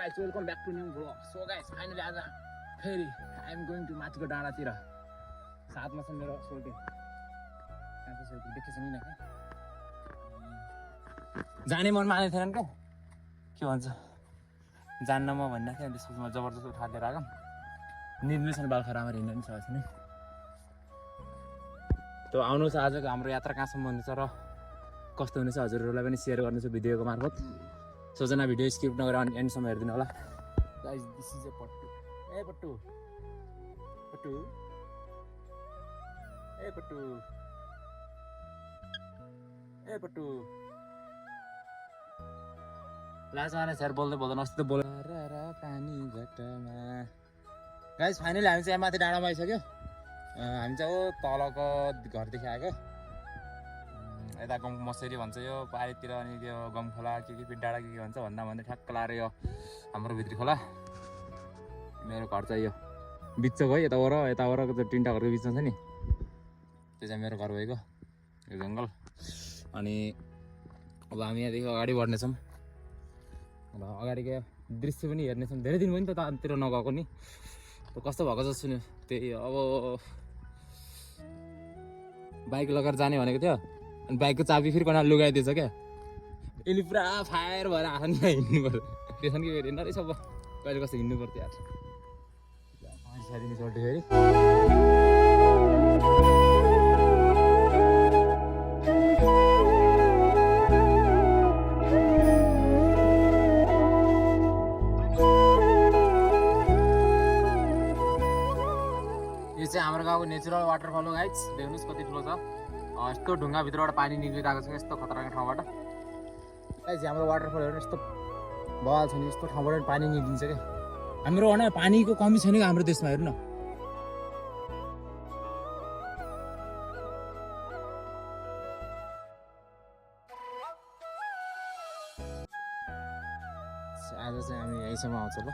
guys, welcome back to new vlog. So guys, finally आज फेरि I am going to माथिको डाँडातिर. साथमा छ मेरो सोल्टी. कहाँ छ सोल्टी? देखेछ नि न के? जाने मन माने थिएन के? के भन्छ? जान्न म भन्दा थिएँ त्यसपछि म जबरजस्ती उठाएर आएको. निर्देशन बालखरामा हिँड्न नि सकेको छैन. त्यो आउनु छ आजको हाम्रो यात्रा कहाँसम्म हुनेछ र कस्तो हुनेछ हजुरहरूलाई पनि शेयर गर्नेछु भिडियोको मार्फत. सोजना भिडियो स्किप नगरेर एन्डसम्म हेरिदिनु होला. गाइस दिस इज अ पट्टु. ए पट्टु. पट्टु. ए पट्टु. ए पट्टु. लाजमा सर बोल्दै बोल्दैन अस्ति त बोल र पानी घटमा. गाइस फाइनली हामी चाहिँ माथि डाँडामा आइसक्यो. हामी चाहिँ हो तलको घरदेखि आएको. यता गाउँ मसेरी भन्छ यो पारितिर अनि त्यो गाउँ खोला के डाँडा के भन्छ भन्दा भन्दै ठ्याक्क लाएर यो हाम्रो भित्री खोला. मेरो घर चाहिँ यो बिचको है यतावरको त्यो तिनवटा घरको बिचमा छ नि त्यो चाहिँ मेरो घर भएको यो जङ्गल. अनि अब हामी यहाँदेखि अगाडि बढ्नेछौँ. अब अगाडिको दृश्य पनि हेर्नेछौँ. धेरै दिन भयो नि त त्यतातिर नगएको नि. कस्तो भएको जस्तो सुन्यो. त्यही अब बाइक लगाएर जाने भनेको थियो अनि बाइकको चाबी फेरि कोना लुगाइदिएछ क्या. यसले पुरा फायर भएर आएको नि हिँड्नु पर्यो. त्यसमा के फेरि नरहेछ अब कहिले कस्तो हिँड्नु पर्थ्यो यार. साइदिने चल्टी फेरि यो चाहिँ हाम्रो गाउँको नेचुरल वाटरफल हो गाइस. देख्नुहोस् कति ठुलो छ. यस्तो ढुङ्गाभित्रबाट पानी निक्लिरहेको छ यस्तो खतरनाक ठाउँबाट. गाइस हाम्रो वाटरफल हेर्नु यस्तो बवाल छ नि. यस्तो ठाउँबाट पानी निक्लिन्छ क्या. हाम्रो भन पानीको कमी छैन कि हाम्रो देशमा हेर्नु न. आज चाहिँ हामी यहीँसम्म आउँछ ल.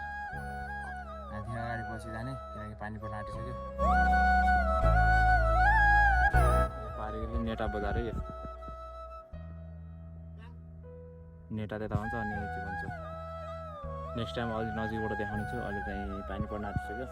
आधी अगाडि पछि जाने किनकि पानी पर्न आँटिसक्यो. पारिको नेटा बजार है यो. नेटा त्यता भन्छ अनि के भन्छ नेक्स्ट टाइम अलि नजिकबाट देखाउने छु. अहिले चाहिँ पानी पर्न आँटिसक्यो.